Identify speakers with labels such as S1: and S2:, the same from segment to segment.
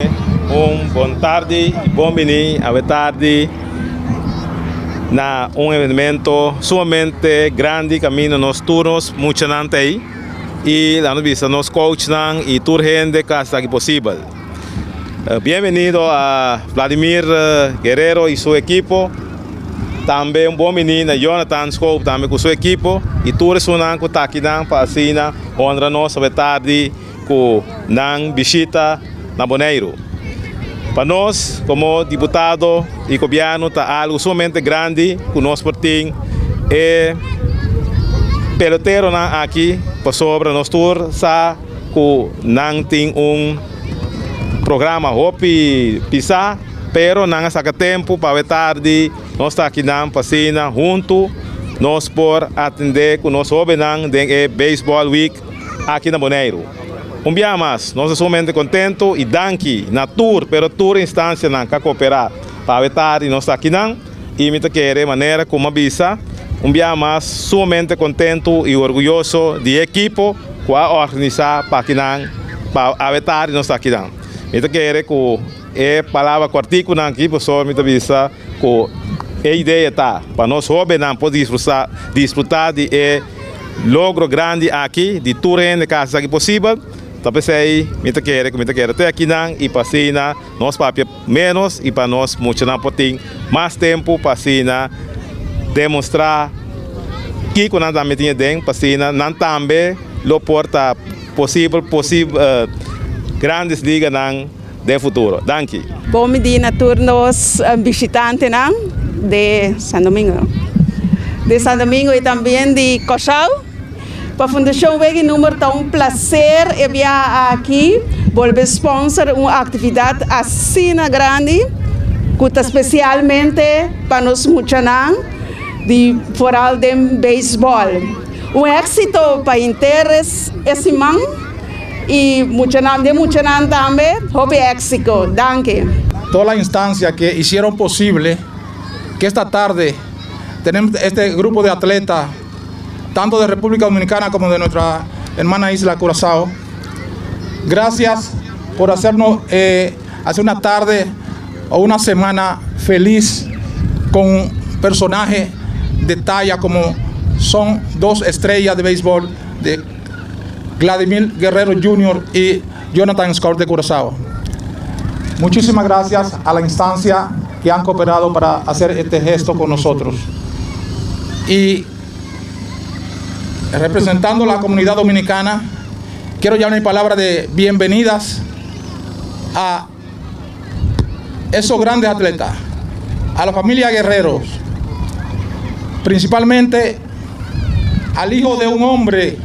S1: Un bon tardi i bon biní awe tardi na un evenemento sumamente grandi kaminda nos tur nos muchanan ta ei i laga nos bisa nos coachnan i tur hende ku a hasi esaki posibel. Bienvenido a Vladimir Guerrero i su ekipo, tambe un bon biní na Jonathan Schoop tambe ku su ekipo i tur esunnan ku ta akinan pa asina honra nos awe tardi ku nan bishita na Boneiru. Pa nos komo diputado i gobièrnu ta algu sumamente grandi ku nos por tin e peloteronan aki pasobra nos tur sa ku nan tin un programa hopi pisá pero nan a saka tempu pa awe tardi nos ta akinan pa asina huntu nos por atendé ku nos hóbennan den e Baseball Week aki na Boneiru. Un biaha mas, nos ta sumamente kontentu i danki na tur, pero tur instansianan ku a kooperá pa awe tardi nos ta akinan i mi ta kere manera ku mi a bisa un biaha mas sumamente kontentu i orguyoso di e ekipo ku a organisá pa akinan pa awe tardi nos ta akinan. Mi ta kere ku e palabra kòrtikunan aki pasobra mi ta bisa ku e idea ta pa nos hóbennan por disfrutá di e logro grandi aki di tur hende ku a hasi esaki posibel. Ta p'esei mi ta kere ku mi ta kere te akinan i pa asina nos papia ménos i pa nos muchanan por tin mas tempu pa asina demostrá kiko nan tambe tin aden pa asina nan tambe lo por ta posibel grandes liganan den futuro. Danki.
S2: Bon midí na tur nos bishitantenan de San Domingo, de San Domingo y tambien di Kòrsou. Pa Fundashon Wega i Number ta un placer e biaha aki bolbe sponsor un actividad asina grandi cu ta specialmente pa nos muchanan di vooral den beisbol. Un exito pa henter e siman. Y muchanan den muchanan tambe hopi exito. Danki.
S3: Toda la instancia que hicieron posible que esta tarde tenemos este grupo de atletas tanto de República Dominicana como de nuestra hermana isla Curazao. Gracias por hacernos hacer una tarde o una semana feliz con personajes de talla como son dos estrellas de béisbol de Vladimir Guerrero Jr. y Jonathan Schoop de Curazao. Muchísimas gracias a la instancia que han cooperado para hacer este gesto con nosotros. Y representando la comunidad dominicana, quiero llevar mi palabra de bienvenidas a esos grandes atletas, a la familia Guerreros, principalmente al hijo de un hombre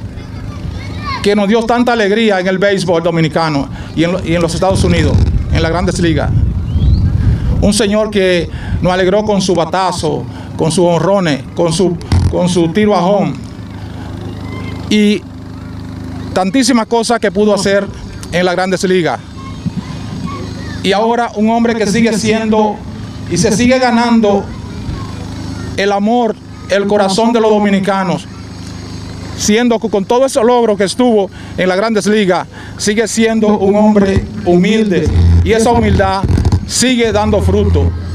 S3: que nos dio tanta alegría en el béisbol dominicano y en los Estados Unidos, en las grandes ligas. Un señor que nos alegró con su batazo, con sus jonrones, con su tiro a home y tantísimas cosas que pudo hacer en las grandes ligas. Y ahora un hombre que sigue siendo y se sigue ganando el amor, el corazón de los dominicanos, siendo que con todo ese logro que estuvo en las grandes ligas, sigue siendo un hombre humilde y esa humildad sigue dando fruto.